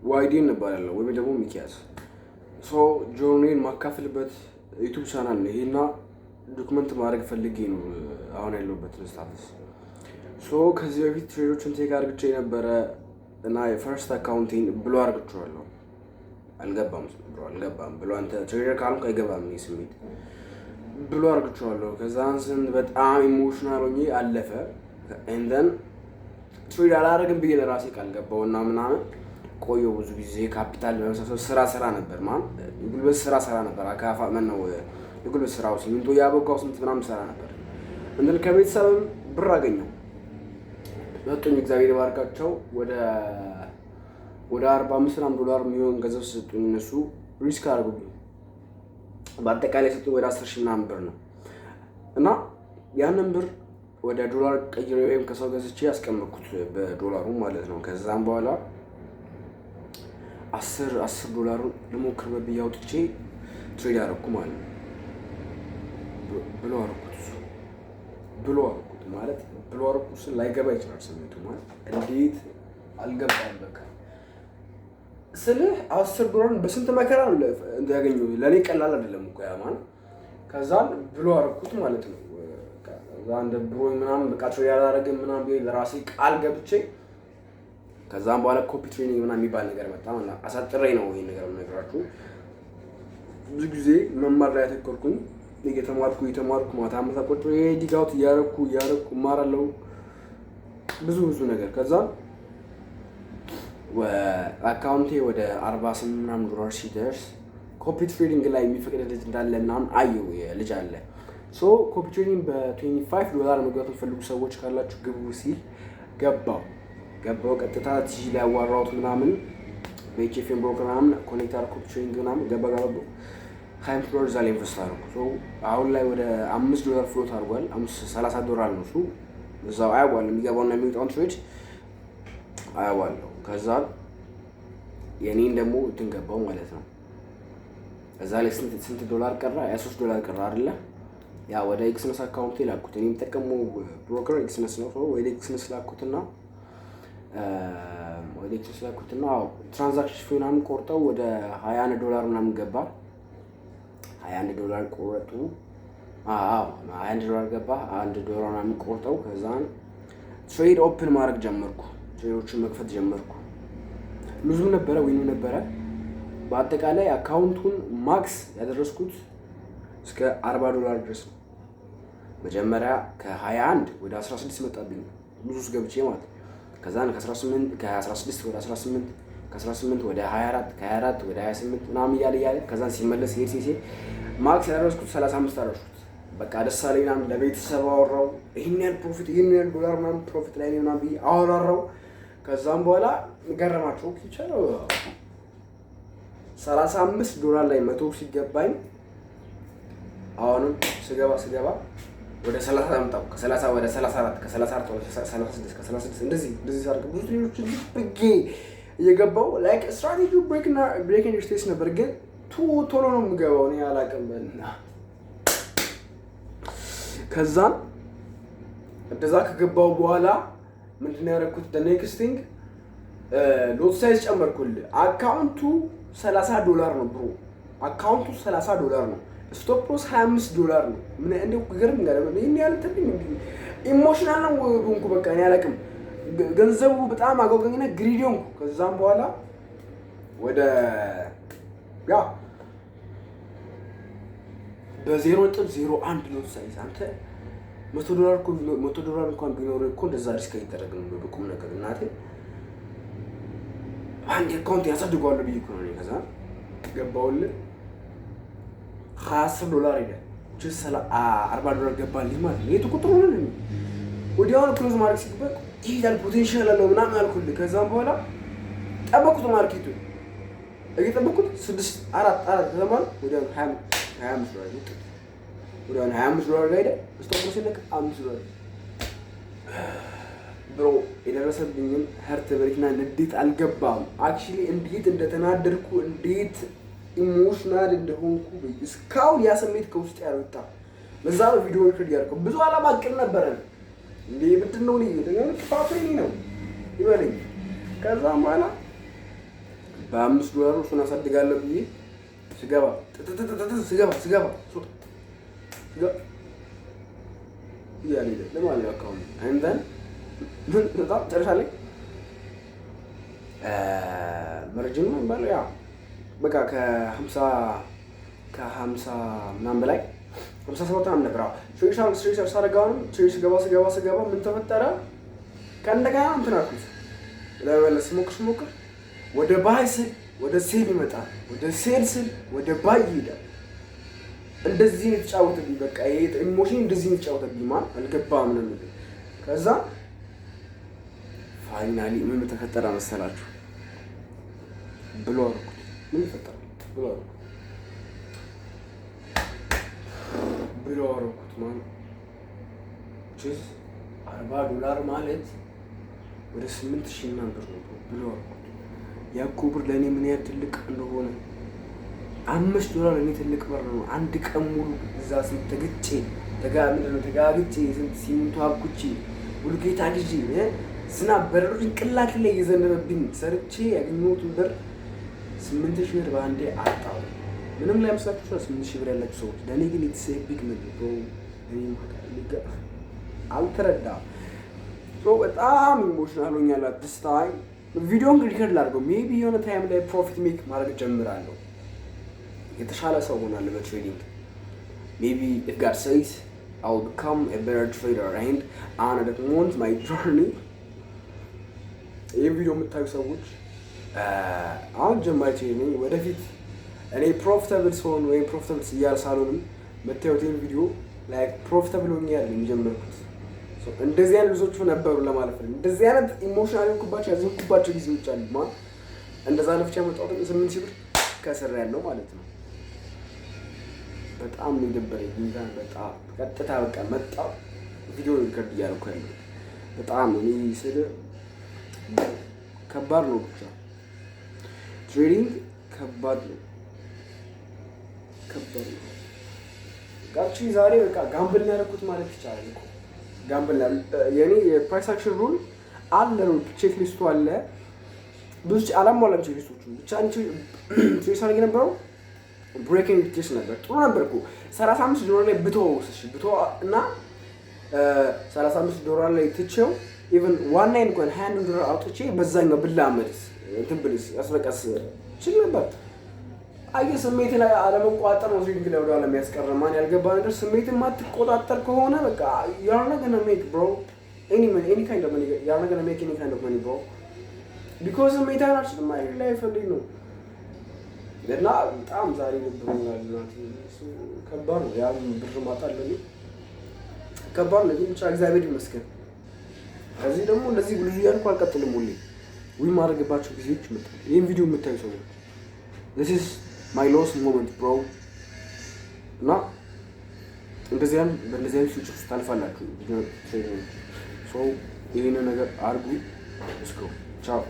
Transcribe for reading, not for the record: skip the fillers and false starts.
ዋይዲ እንባላለሁ ወይም ደግሞ ሚኪያስ። So journey ን ማካፍልበት YouTube channel ነው ይሄና document ማድረግ ፈልጌ ነው አሁን ያለሁበትን status። So ከዚህ በፊት trade ኦችን take አርግቼ የነበረ እና የ first account ኤን blow አርግቼዋለሁ። አልገባም bro፣ አልገባም ብሎ አንተ trader ካልሆንክ አይገባም ይህ ስሜት። Blow አርግቼዋለሁ። ከዛን ስን በጣም emotional ሆኜ አለፈ። And then trade አላደርግም ብዬ ለራሴ ቃል ገባው እና ምናምን ቆየው። ብዙ ጊዜ ካፒታል በመሰብሰብ ስራ ስራ ነበር፣ ማን የጉልበት ስራ ስራ ነበር። አካፋ ምን ነው የጉልበት ስራው ሲሚንቶ ያቦካው ስንት ምናምን ሰራ ነበር። እንትን ከቤተሰብም ብር አገኘው ሰጡኝ። እግዚአብሔር ይባርካቸው። ወደ 45 ምናምን ዶላር የሚሆን ገንዘብ ሰጡኝ። እነሱ risk አደረጉብኝ። በአጠቃላይ ሰጡኝ ወደ 10,000 ምናምን ብር ነው እና ያንን ብር ወደ ዶላር ቀይሬ ወይም ከሰው ገዝቼ ያስቀመጥኩት በዶላሩ ማለት ነው። ከዛም በኋላ 10 10 ዶላሩ ልሞክርበት ብዬ አውጥቼ trade አደረኩ ማለት ነው። Blow አደረኩት፣ እሱ blow አደረኩት ማለት blow አደረኩት ስል ላይገባ ይችላል ስሜቱ፣ ማለት እንዴት አልገባም። በቃ ስልህ 10 ዶላር በስንት መከራ ነው ያገኘሁት። ለእኔ ቀላል አይደለም እኮ ያ ማለት። ከዛን blow አደረኩት ማለት ነው። ከዛ እንደ ብሮኝ ምናምን በቃ trade አላደረግም ምናምን ብዬ ለራሴ ቃል ገብቼ ከዛም በኋላ copy trading ምናምን የሚባል ነገር መጣ። አሳጥሬ ነው ይሄን ነገር የምነግራችሁ። ብዙ ጊዜ መማር ላይ ያተኮርኩኝ፣ እየተማርኩ እየተማርኩ ማታ ማታ ቁጭ dig out እያረኩ እያረኩ እማራለሁ ብዙ ብዙ ነገር። ከዛ account ኤ ወደ 48 ምናምን ዶላር ሲደርስ copy trading ላይ የሚፈቅድ ልጅ እንዳለ ምናምን አየው። ልጅ አለ። So copy trading በ25 ዶላር መግባት የምትፈልጉ ሰዎች ካላችሁ ግቡ ሲል ገባው ገባው። ቀጥታ ቲጂ ላይ ያዋራሁት ምናምን በ HFM broker ምናምን connect አደረኩ፣ copy trading ምናምን ገባ ገባ። 25 ዶላር እዛ ላይ invest አደረኩ። So አሁን ላይ ወደ 5 ዶላር float አድርጓል። 30 ዶላር ነው እሱ። እዛው አያዋለሁ፣ የሚገባውና የሚወጣውን trade አያዋለሁ። ከዛ የኔን ደግሞ እንትን ገባው ማለት ነው። እዛ ላይ ስንት ስንት ዶላር ቀራ? 23 ዶላር ቀራ አይደለ? ያ ወደ Exness account ኤ ላኩት። እኔ የምጠቀመው broker Exness ነው። ወደ Exness ላኩትና አዎ transaction fee ምናምን ቆርጠው ወደ 21 ዶላር ምናምን ገባ። 21 ዶላር ቆረጡ። አዎ 21 ዶላር ገባ። 1 ዶላር ምናምን ቆርጠው ከዛን trade open ማድረግ ጀመርኩ። Trade ኦችን መክፈት ጀመርኩ። Lose ም ነበረ፣ win ም ነበረ። በአጠቃላይ account ኡን max ያደረስኩት እስከ 40 ዶላር ድረስ ነው። መጀመሪያ ከ21 ወደ 16 መጣብኝ lose ውስጥ ገብቼ ማለት። ከዛን ከ18 ከ16 ወደ 18፣ ከ18 ወደ 24፣ ከ24 ወደ 28 ምናምን እያለ እያለ ከዛን ሲመለስ ሄድ ሲሄድ max ያደረስኩት 35 አደረስኩት። በቃ ደስ አለኝ ምናምን፣ ለቤተሰብ አወራው። ይህን ያህል profit፣ ይህን ያህል ዶላር ምናምን profit ላይ ምናምን ብዬ አወራራው። ከዛም በኋላ ገረማቸው ይቻለው 35 ዶላር ላይ መቶ ሲገባኝ አሁንም ስገባ ስገባ ወደ 30 አመጣው። ከ30 ወደ 34፣ ከ34 ወደ 36፣ ከ36 እንደዚህ እንደዚህ ሳደርግ ብዙ trade ኦችን ብጌ እየገባው like strategy break and retest ነበር፣ ግን ቶሎ ነው የምገባው፣ እኔ አላውቅም። በልና ከዛን እንደዛ ከገባው በኋላ ምንድን ነው ያደረኩት? Next thing lot size ጨመርኩልህ። Account ኡ 30 ዶላር ነው bro። Account ኡ 30 ዶላር ነው። Stop loss 25 ዶላር ነው። ምን እንደው ግርም ጋር ይሄን ያህል ትልኝ emotional ነው ሆንኩ። በቃ እኔ አላውቅም። ገንዘቡ በጣም አጓጓኝና greedy ሆንኩ። ከዛም በኋላ ወደ ያ በ0.01 lot size አንተ 100 ዶላር እኮ 100 ዶላር እንኳን ቢኖር እኮ እንደዛ risk አይደረግም። በቁም ነገር እናቴ አንድ account ያሳድገዋለሁ ብዬ እኮ ነው። ከዛ ገባሁልህ 10 ዶላር ሄደ፣ 40 ዶላር ገባልኝ ማለት ነው። የቱ ቁጥሩ ነው? ወዲያውኑ close ማድረግ ሲገባ ይሄዳል፣ potential አለው ምናምን አልኩልህ። ከዛም በኋላ ጠበቁት፣ market ኡ እየጠበቁት ስድስት አራት አራት ከዛም በኋላ ወዲያውኑ 25 ዶላር ውጥት ወዲያውኑ 25 ዶላር ላይ ሄደ። Stop loss ሲለቅ 5 ዶላር bro። የደረሰብኝን heartbreak ና ንዴት አልገባም። Actually እንዴት እንደተናደድኩ፣ እንዴት emotional እንደሆንኩ እስካሁን ያ ስሜት ከውስጥ ያልወጣ። ለዛ ነው ቪዲዮ record ያደረኩት። ብዙ አላማ እቅድ ነበረን። እንዴ ምንድን ነው? እኔ ጥፋቱ የእኔ ነው ይበለኝ። ከዛም በኋላ በ5 ዶላሩ እሱን አሳድጋለሁ ብዬ ስገባ ጥጥጥጥጥ ስገባ ስገባ ስገባ እያለ ሄደ ለማለት ነው account። And then ምን በጣም መጨረሻ ላይ margin ነው የሚባለው፣ ያ በቃ ከ50 ምናምን በላይ፣ 57 ምናምን ነበር። አዎ፣ trade ሳደርግ አሁንም trade ስገባ ስገባ ስገባ ምን ተፈጠረ? ከእንደገና እንትን አልኩት፣ ለመመለስ ስሞክር ስሞክር ወደ buy ስል ወደ sell ይመጣል፣ ወደ sell ስል ወደ buy ይሄዳል። እንደዚህ ነው የተጫወተብኝ። በቃ ይሄ emotion እንደዚህ ነው የተጫወተብኝ። ማን አልገባም ነው የሚለው። ከዛ finally ምን ተፈጠረ መሰላችሁ? Blow አደረኩት። ምን ይፈጠራል? Blow አደረኩት። Blow አደረኩት ማለት 40 ዶላር ማለት ወደ 8,000 ምናምን ብር ነው። Blow አደረኩት። ያኮ ብር ለእኔ ምን ያህል ትልቅ እንደሆነ፣ 5 ዶላር ለእኔ ትልቅ ብር ነው። አንድ ቀን ሙሉ እዛ ስንት ተግጬ፣ ምንድን ነው፣ ተጋግጬ፣ ስንት ሲሚንቶ አብኩቼ፣ ብሎኬት አግዤ፣ ዝናብ በረዶ ጭንቅላት ላይ እየዘነበብኝ ሰርቼ ያገኘሁትን ብር 8,000 ብር በአንዴ አጣሁ። ምንም ላይ መስላችሁ ይችላል 8,000 ብር ያላችሁ ሰዎች፣ ለእኔ ግን it's big money, bro። እኔ አልተረዳም። በጣም emotional ሆኛለሁ። This time ቪዲዮን record ላድርገው። Maybe የሆነ time ላይ profit make ማድረግ ጀምራለሁ። የተሻለ ሰው ሆናለሁ በ trading። Maybe if God says, I will become a better trader and አሁን ደግሞ my journey። ይህ ቪዲዮ የምታዩ ሰዎች አሁን ጀማሪ trader ነኝ። ወደፊት እኔ profitable ስሆን ወይም profitable እያል ሳልሆንም የምታዩት ይህን ቪዲዮ like profitable ሆኜ ያለ የጀመርኩት እንደዚህ አይነት ልጆቹ ነበሩ ለማለት ነው። እንደዚህ አይነት emotional የሆንኩባቸው፣ ያዘንኩባቸው ጊዜዎች አሉ። እንደዛ ለፍቼ ያመጣሁት 8,000 ብር ከስር ያለው ማለት ነው። በጣም ነው የደበረኝ። ጌታን በጣም ቀጥታ በቃ መጣሁ፣ ቪዲዮ record እያደረኩ ያለው በጣም እኔ ስል ከባድ ነው። ብቻ trading ከባድ ነው፣ ከባድ ነው። ጋብቺ ዛሬ በቃ gamble ያደረኩት ማለት ይቻላል እኮ። Gamble የኔ የ price action rule አለ፣ checklist ኡ አለ። ብዙ አላሟላም checklist ኦቹ። ብቻ trade ሳደርግ የነበረው break and retest ነበር። ጥሩ ነበር እኮ። 35 ዶላር ላይ ብተወውስ? እሺ ብተወው እና 35 ዶላር ላይ ትቼው even one nine እንኳን 21 ዶላር አውጥቼ በዛኛው ብላመድስ፣ እንትን ብልስ ቀስ በቀስ ችል ነበር። አየህ፣ ስሜት ላይ አለመቆጣጠር ነው trading ላይ ወደኋላ የሚያስቀር። ማን ያልገባ ነገር ስሜትን ማትቆጣጠር ከሆነ በቃ you're not gonna make, bro, any money, any kind of money. You're not gonna make any kind of money, bro, because ስሜት አልችልም አይደል ላይ ፈልግ ነው። እና በጣም ዛሬ ደብሮኛል። ከባድ ነው። ያም ብር ማጣት ለኔ ከባድ ነው። ግን ብቻ እግዚአብሔር ይመስገን። ከዚህ ደግሞ እንደዚህ ብዙ እያልኩ አልቀጥልም። ሁሌ win ማድረግባቸው ጊዜዎች ይመጣል። ይህን ቪዲዮ የምታዩ ሰዎች this is my loss moment, bro። እና እንደዚህ በእንደዚህ አይነት future ውስጥ ታልፋላችሁ። So ይህንን ነገር አድርጉ። እስከ ቻው።